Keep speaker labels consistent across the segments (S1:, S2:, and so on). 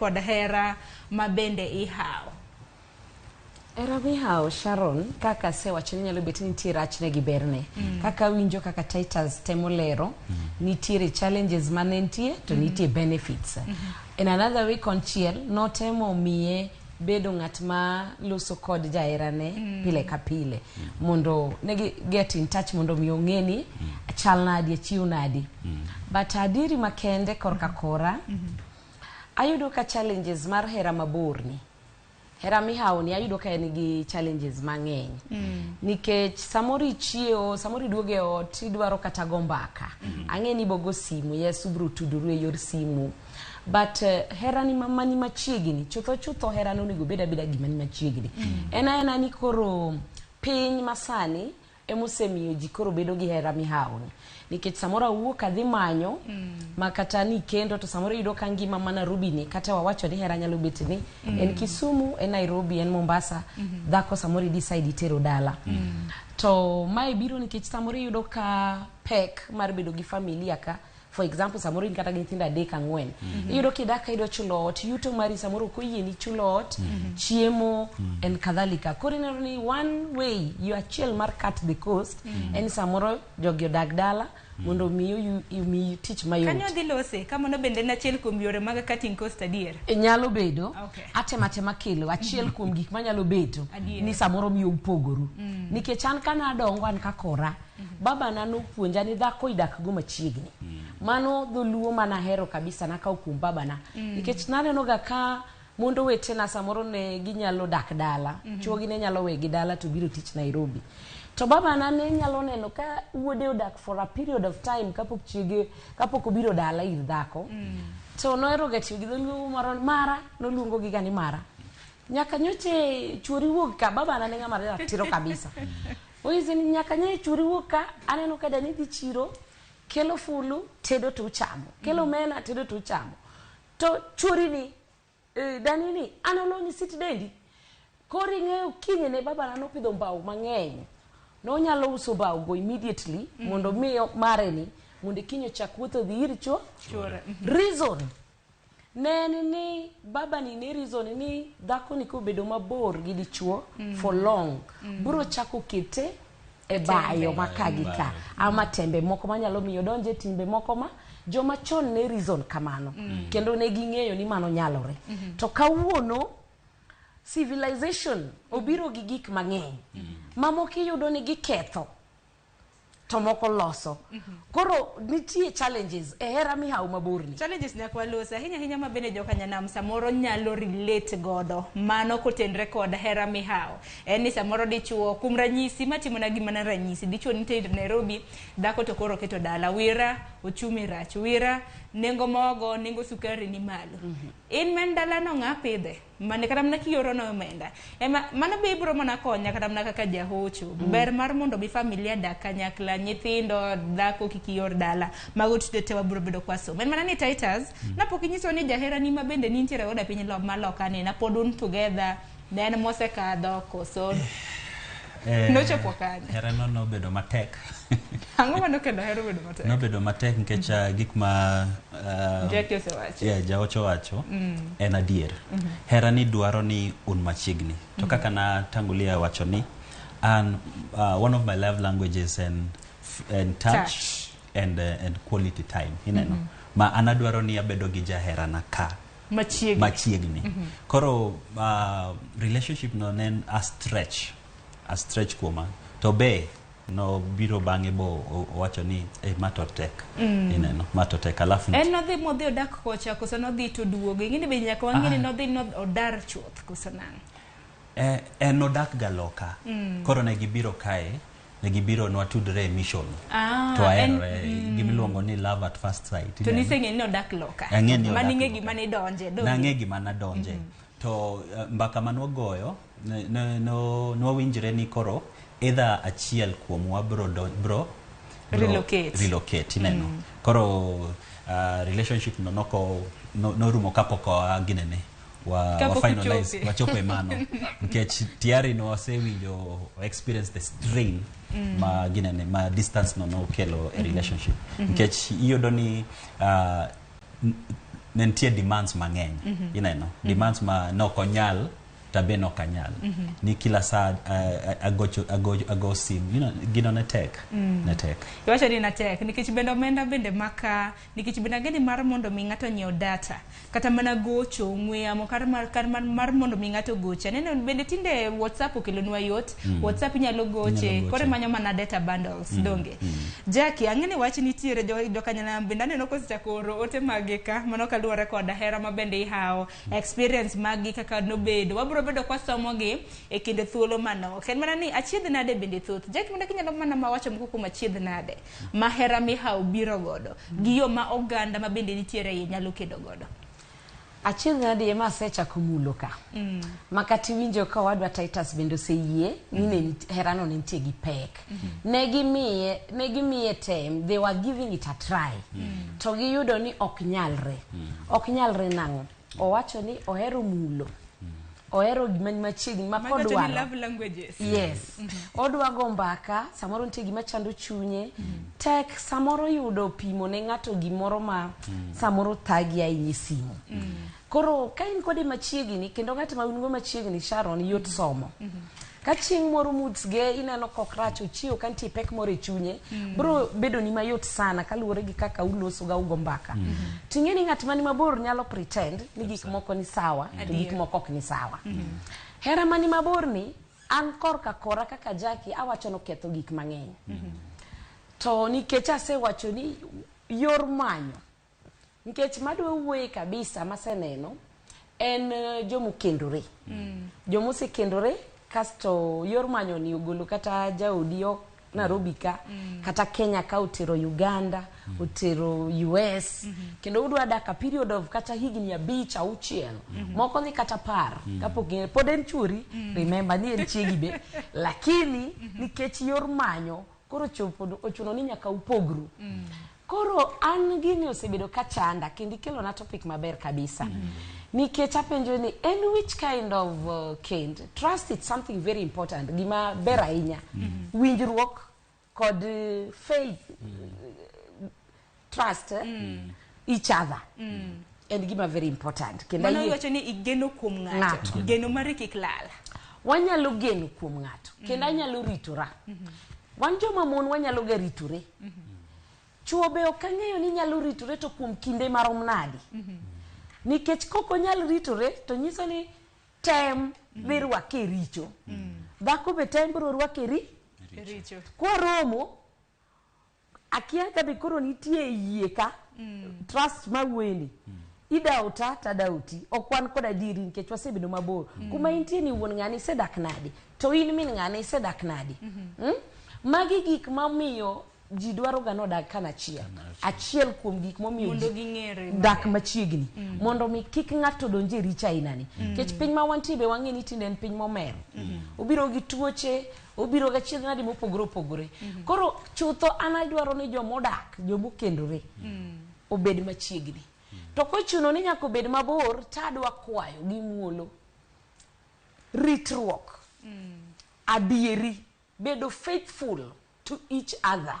S1: Kod hera ma bende ihawo.
S2: Hera mihawo Sharon, kaka asewacho ni nyalo bet ni nitie rachne gi berne. Kaka awinjo kaka Titus temo lero, nitiere challenges mane nitie to nitie benefits. In another way konchiel, notemo miye bedo ng'at ma loso kod jaherane pile ka pile mondo negi get in touch mondo mi ong'e ni chal nadi, achiew nadi. But adieri makende korka kora, ayudo ka challenges mar hera mabor ni, hera mihawo ni, ayudo ka en gi challenges mang'eny nikech samoro ichiewo, samoro iduogo e ot, idwaro kata go mbaka. Ang'e ni bogo simu, yes, ubro tudoru e yor simu, but hera ni mani machiegni chutho chutho, hera no onego bed abeda gima ni machiegni. En aena ni koro piny masani emosemiyo ji koro bedo gi hera mihawo ni, nikech samoro awuok adhi manyo ma kata ni kendo to samoro iyudo ka ngima ma Nairobi ni, kata wawacho ni hera nyalo bet ni en Kisumu, en Nairobi, en Mombasa, dhako samoro i decide itero dala. To mae biro nikech samoro iyudo ka pek mar bedo gi familia ka, for example, samoro in kata gi nyithindo adek, ang'wen, iyudo kidak ka idwa chulo ot, yuto mari samoro ok oyieni chulo ot, chiemo and kadhalika. Koro ineno ni one way, yo achiel mar cut the cost en samoro jogi odag dala mondo omiyi omiyi tich mayot.
S1: Kanyo dhi lose kamano bende en achiel kuom yore mag cutting cost adier.
S2: E, nyalo bedo. Atemo atema kelo achiel kuom gik manyalo beto ni samoro miyo upogoru, nikech an ka nadongo, an kakora babana nopuonja ni dhako idak go machiegni. Mano dholuo manahero kabisa, nakawo kuom babana, nikech naneno ga ka mondo wetena samoro ne ginyalo dak dala, chuogi ne nyalo wegi dala to biro tich Nairobi, to babana ne nyalo neno ka wuode odak for a period of time kapok chiege, kapok obiro dala ir dhako. To nohero ga tiyo gi dholuo moro mara, noluongo gi ga ni mara, nyaka nyoche chuori wuog ka. Babana ne ng'ama ratiro kabisa. Onyise ni nyaka nye chuori wuog ka, aneno ka dani dhi chiro, kelo fulu, tedo to uchamo, kelo omena, tedo to uchamo, to chuori ni, dani ni an oloni sit dendi. Koro ing'eyo kinyne babana nopidho mbao mang'eny, nonyalo uso bao go immediately mondo miyo mare ni mondo kiny ochak wuoth odhi ir chuo.
S1: Chuore.
S2: Reason ne en ni babani ne reason ni dhako ni kobedo mabor gi dichuo for long, bro chako kete e bayo ma ka gi ka ama tembe moko manyalo miyo donje timbe moko ma joma chon ne reason kamano, kendo ne ging'eyo ni mano nyalore. To kawuono civilization obiro gi gik mang'eny mamoko, iyudo ni giketho to moko loso. Koro nitie challenges e hera mihawo maborni.
S1: Challenges nyaka walosi ahinya ahinya, ma bende joka nyanam samoro nyalo relate godo. Mano kotenre kod hera mihawo en ni samoro dichuo, kuom ranyisi matimona gima na ranyisi, dichuo nitie Nairobi, dhako to koro keto dala, wira ochumi rach, wira nengo mogo, nengo sukari ni malo. In men dalano ng'a pidhe mane kata mana kioro no omenda ema mano be ibro mana konya kata mana kaka jahocho. Ber mar mondo bi familia dak kanyakla, nyithindo, dhako kik ior dala, mago tije te wabro bedo kwasomo. En mana ni Titus, napok inyiso ni jaherani ma bende nintiere godo e piny maloka ni na pod un together, ne en mosekadho koso nochopo kanye?
S3: Herano nobedo matek.
S1: Ang'o manokelo hero bedo matek?
S3: Nobedo matek nikech gik ma
S1: Jackie osewacho.
S3: Yeah, jaocho wacho en adier. Hera ni dwaro ni un machiegni. To kaka na tangulia wacho ni an one of my love languages en touch,
S1: Touch.
S3: and quality time. Ineno? Ma an adwaro ni abedo gi jaherana ka
S1: machiegni.
S3: Machiegni. Koro relationship no ne en a stretch kuoma. To be no biro bang'e bo owacho ni ma to tek. Ineno? Ma to tek. Alafu
S1: En nodhi modhi odak kocha koso nodhi to duogo? Ing'e ni be nyaka wang'e ni nodhi no odar chuth koso nang'o?
S3: En odak ga loka. Koro ne gibiro kae, ne gibiro nwatudre e mission. To aherore, gimiluongo ni love at first sight.
S1: To
S3: ineno?
S1: niseng'e ni odak loka.
S3: Ang'e ni odak
S1: Maning'e
S3: loka.
S1: gima nidonje donge?
S3: Nang'e gima nadonje. To mbaka manwagoyo, nwawinjre ni koro either achiel kuomwa bro
S1: Relocate.
S3: Relocate, ineno. Koro relationship no noko no, norumo kapok ginene wa
S1: Kapok
S3: finalize
S1: uchope.
S3: wachopo e mano, nikech tiari no wasewinjo experience the strain ma ginene ma distance no nokelo e relationship, nikech iyudo ni ne nitie demands mang'eny. Ineno demands ma nok onyal tabe nok anyal ni kila saa agocho ago sim, gino ne tek, ne tek.
S1: Iwacho ni natek nikech bende omenda bende maka, nikech bende ang'e ni mar mondo mi ng'ato nyiew data kata mana gocho ong'we yamo kar mar mondo mi ng'ato goche. Aneno bende tinde WhatsApp okelonwa yot. WhatsApp inyalo goche.
S3: Inyalo goche.
S1: Koro imanyo mana data bundles. Donge Jackie, ang'e ni wach nitiere jokanyanam bende aneno kosechako oro ote magi ka mano kaluwore kod hera ma bende ihawo experience magi kaka nobedo. Wabiro bedo kwasomogi e kinde thuolo manok. En mana ni achiedh nade bende thoth. Jackie, mondo kinyalo mana mawacho moko kuom achiedh nade ma hera mihawo biro godo gi yo ma oganda ma bende nitiere iye nyalo kedo godo.
S2: Achiel nade ema asechako mulo ka ma kata iwinjo ka owadwa Titus bende oseyie ni ne herano ne nitie gi pek. Ne gimiye tem, they were giving it a try to giyudo ni ok nyalre. Ok nyalre nang'o? Owacho ni ohero mulo, ohero gima ni machiegni ma
S1: Mago to ni
S2: kodwaro
S1: love languages.
S2: Yes, odwa go mbaka. Samoro nitie gima chando chunye tek, samoro yudo pimo ne ng'ato gimoro ma samoro thagi ahinya e simu. Koro ka in kode machiegni kendo ng'at ma un go machiegni, Sharon, yot somo. Ka chieng' moro moods ge ineno kok rach, ochiewo ka nitie pek moro e chunye, bro bedo ni mayot sana kaluwore gi kaka uloso ga ugo mbaka. Ting'e ni ng'at mani mabor nyalo pretend ni gik moko ni sawa to gik moko ok ni sawa. Hera mani mabor ni an korka kora kaka Jackie awacho noketho gik mang'eny. To nikech asewacho ni yor manyo, nikech madwa wuoye kabisa maseneno en jomokendore, jomosekendore kasto yor manyo ni ogolo kata jaodi ok Nairobi ka kata Kenya ka otero Uganda, otero US, kendo udwa dak a period of kata higni 5, 6, moko dhi kata 10 kapok pod en chuori. Remember ni en chiegi be, lakini nikech yor manyo koro chopo ochuno ni nyaka upogru. Koro an gini osebedo ka chanda kendo ikelona topic maber kabisa nikech apenjo ni en which kind of kend. Trust, it's something very important, gima ber ahinya, winjruok kod faith, trust each other en gima very important kendo
S1: Mano
S2: ayie.
S1: iwacho ni igeno kuom ng'ato.
S2: Ng'ato.
S1: Geno mari kik lal.
S2: Wanyalo geno kuom ng'ato kendo anyalo ritora. Wan joma mon wanyalo ga ritore. Chuo be ok ang'eyo ni nyalo ritore to kuom kinde marom nadi, nikech kok onyal ritore to nyiso ni tem dhi rwake e richo. Dhako be tem biro rwake e ri
S1: Richo.
S2: Kwaromo akia ka be koro nitie yie ka trust mawuoyeni idauta tadauti ok wan kod adieri nikech wasebedo mabor. Kuma intie ni wuon ng'ani isedak nadi to in min ng'ani isedak nadi? Magi gik mamiyo ji dwaro ga nodag kanachiel. Achiel kuom gik momiyo
S1: Mondo
S2: ji
S1: ging'ere
S2: dak machiegni mondo mi kik ng'ato donj e richo ainani, nikech piny ma wantie be wang'e ni tinde en piny momer, obiro gi tuoche, obiro gi achiedh nade mopogore opogore. Koro chutho an adwaro ni jomodak, jomokendore obed machiegni, to kochuno ni nyaka obed mabor tadwa kwayo gi muolo ritruok, adieri, bedo faithful to each other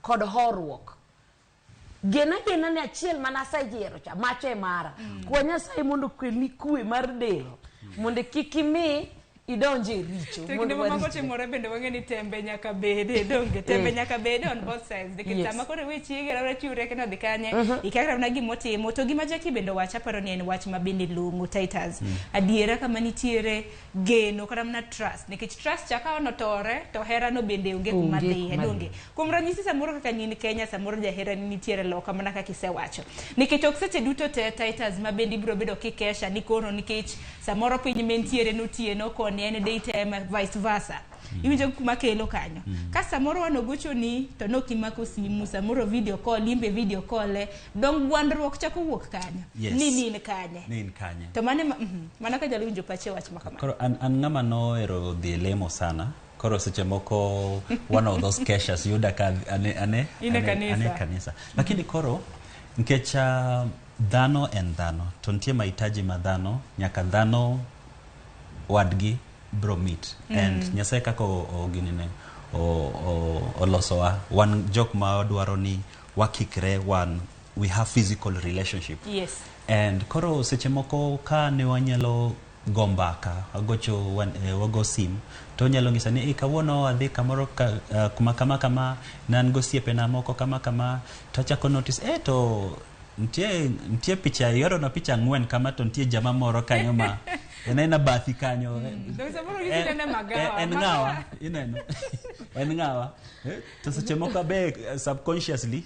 S2: kod horuok. Gena gena ni achiel mana aseyiero cha macho e mara. Kwa Nyasaye mondo okelni kwe mar del mondo kik imi idonj e richo.
S1: To kinde
S2: Mondo
S1: mamoko
S2: waritre.
S1: timore bende wang'e ni tembe nyaka bede, donge tembe nyaka bede on both sides, nikech sama koro iwe chiege rawra chiwre kendo odhi kanye ikia kata mana gimotimo. To gima Jackie bende owacho aparo ni en wach ma bende long'o. Titus, adiera kama nitiere geno kata mana trust, nikech trust cha ka onotore to herano bende onge kuma
S2: Onge
S1: dhiye.
S2: kuma
S1: Donge kuom ranyisi samoro kaka nyin Kenya, samoro jaherani nitiere loka mana kaka isewacho, nikech ok seche duto te, Titus, ma bende ibiro bedo kikesha ni koro nikech samoro piny mentiere notieno koni en daytime, vice versa. Iwinjo kuma kelo kanyo ka samoro wan ogochoni to nokimako simu, samoro video call imbe video call e dong gwandruok chako wuok kanyo ni in kanye.
S3: Ni in kanye.
S1: To mano mano ka jalo winjo pache wach ma kamano.
S3: Koro an ng'ama nohero dhi e lemo sana. Koro seche moko one of those keshas yuda ka ane,
S1: In e kanisa.
S3: ane kanisa. Lakini koro nikech dhano en dhano to nitie mahitaji ma dhano nyaka dhano wadgi bro meet and Nyasaye kaka ginene olosowa wan jok ma wadwaro ni wakikre wan. we have physical relationship.
S1: Yes.
S3: And koro seche moko ka ne wanyalo go mbaka, wagocho wago sim, to onyalo nyisa ni "Eh, kawuono adhi kamoro ka, kuma kama kama, ne an gosiepena moko kama kama," to achako notice to nitie picha, iorona picha 4 kama, to nitie jama moro kanyo ma en aena bathi kanyo.
S1: To samoro nyisi nene magawa.
S3: En ng'awa ineno, en ng'awa. To seche moko abe subconsciously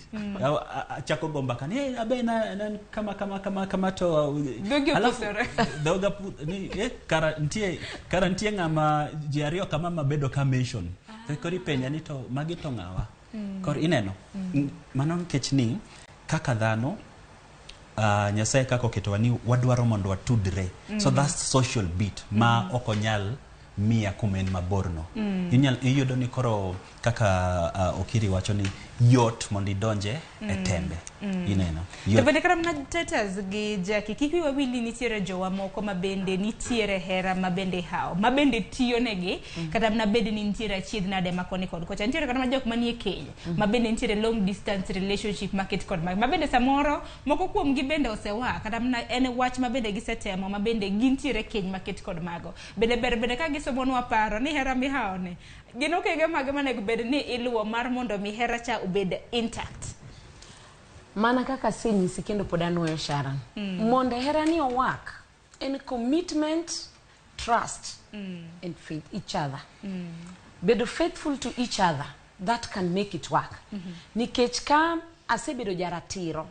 S3: achako go mbaka ni, "Eh, abe na kama kama kama kama," to
S1: Dhogi
S3: alafu
S1: opusore.
S3: dhoga ni kara nitie ng'ama ji ariyo kama mabedo ka mention. To koro ipenja ni to magi to ng'awa? Koro ineno. Mano nikech ni kaka dhano, Nyasaye kaka oketowa ni wadwaro mondo watudre. So that's social bit ma ok onyal miya kuma en mabor no. Iyudo ni koro kaka Okiri wacho ni yot mondo idonje e tembe. Ineno.
S1: To
S3: Yot.
S1: bende kata mana Titus gi Jackie, kik wiwa wil ni nitiere jowa moko ma bende nitiere hera ma bende hawo, ma bende tiyo negi, kata mana bed ni nitiere achiedh nade ma koni kod kocha. Nitiere kata mana jok manie keny ma bende nitiere long distance relationship maket kod ma bende samoro moko kuom gi bende osewa, kata mana en wach ma bende gisetemo, ma bende gintiere keny maket kod mago. Bende ber bende ka gisomonwa paro ni hera mihawo ni gin okenge mage manego bed ni iluwo mar mondo mi hera cha obed intact?
S2: Mana kaka asenyisi kendo pod anuoyo, Sharon, mondo hera ni owak en commitment, trust and faith each other. Bedo faithful to each other, that can make it work, nikech ka asebedo jaratiro,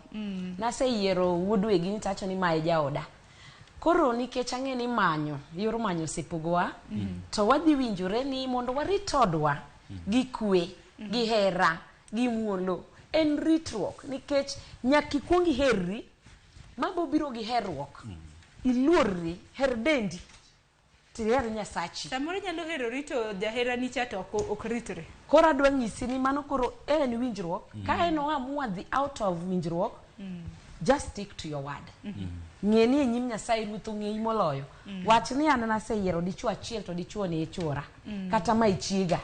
S2: naseyiero wuod wegi ni tawacho ni mae jaoda, koro nikech ang'e ni manyo yor manyo osepogowa, to wadhi winjore ni mondo warit odwa gi kwe, gi hera, gi muolo. En ritruok, nikech nyaka ikuong iherri, mago biro gi herruok. Iluorri, her dendi, tiher Nyasachi.
S1: Samoro inyalo herori to jaherani cha to ok ritre.
S2: Koro adwa nyisi ni mano koro en winjruok. Ka en oamua dhi out of winjruok, just stick to your word. Ng'e ni e nyim Nyasaye, Ruoth ong'eyi moloyo. Wach ni an naseyiero dichuo achiel, to dichuo ni e chuora kata ma ichiega,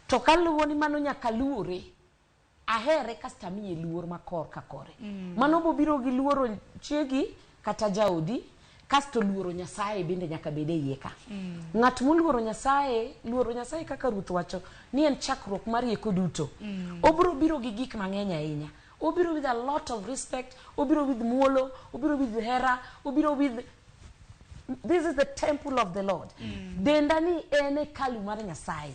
S2: to kaluwo ni mano nyaka luore, ahere kasto amiye luor makor ka kore. Mano bobiro gi luoro chiegi kata jaodi. Kasto luoro Nyasaye bende nyaka bed e iye ka. Ng'at moluoro Nyasaye, luoro Nyasaye kaka Ruoth wacho ni en chakruok mar rieko duto, obiro biro gi gik mang'eny ahinya. Obiro with a lot of respect, obiro with muolo, obiro with hera, obiro with this is the temple of the Lord. Denda ni en hekalu mar Nyasaye,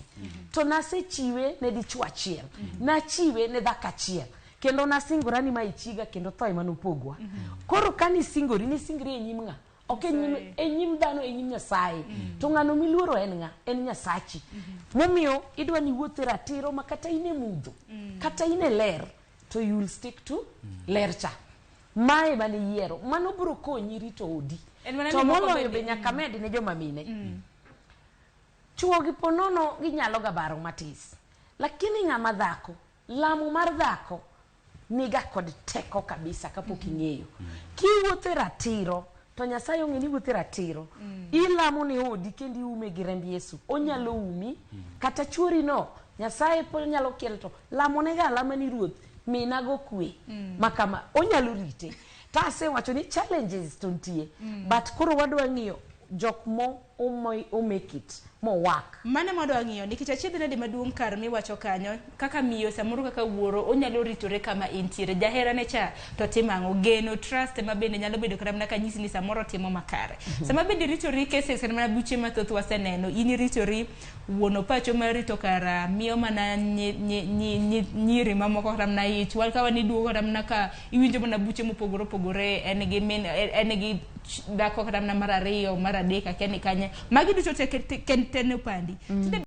S2: to nasechiwe ne dichuo achiel, nachiwe ne dhako achiel, kendo nasingora ni ma ichiga kendo tho ema nopogwa. Koro ka nisingori, nisingri e nyim ng'a? Ok e nyim, e nyim dhano, e nyim Nyasaye. To ng'ano miluoro en ng'a? En Nyasachi. Momiyo idwa ni iwuoth e ratiro ma kata in e mudho, kata in e ler, to you will stick to ler cha mae mane iyiero. Mano biro konyi rito odi.
S1: En mana
S2: To
S1: ni moko
S2: moloyo
S1: bende-
S2: be nyaka med ne joma mine. Chuo gi ponono ginyalo ga baro matis, lakini ng'ama dhako, lamo mar dhako niga kod teko kabisa. Kapok ing'eyo kiwuotho e ratiro, to Nyasaye ong'e ni iwuotho e ratiro, ilamo ne odi kendo iume gi remb Yesu, onyalo umi. Kata chuori no Nyasaye pod nyalo kielo, to lamonega alama ni Ruoth minago kwe ma kama onyalo rite. To asewacho ni challenges to nitie, but koro wadwa ng'iyo jok mo o make it mo work.
S1: Mano madwa ng'iyo nikech achiedh nade maduong' kar miwacho kanyo, kaka miyo samoro, kaka wuoro onyalo ritore kama intiere jaherane cha, to timo ang'o? Geno, trust ma bende nyalo bedo kata mana kanyisi ni samoro timo makare. Sama bende ritori cases kata mana buche mathoth waseneno, in iritori wuon pacho mar rito kara miyo mana nyiri mamoko, kata mana ich wal kawa ni duogo, kata mana ka iwinjo mana buche mopogore opogore, en gi min, en gi dhako kata mana mar ariyo, mar adek, akia ni kanye, magi duto te ken tene opandi. Tinde.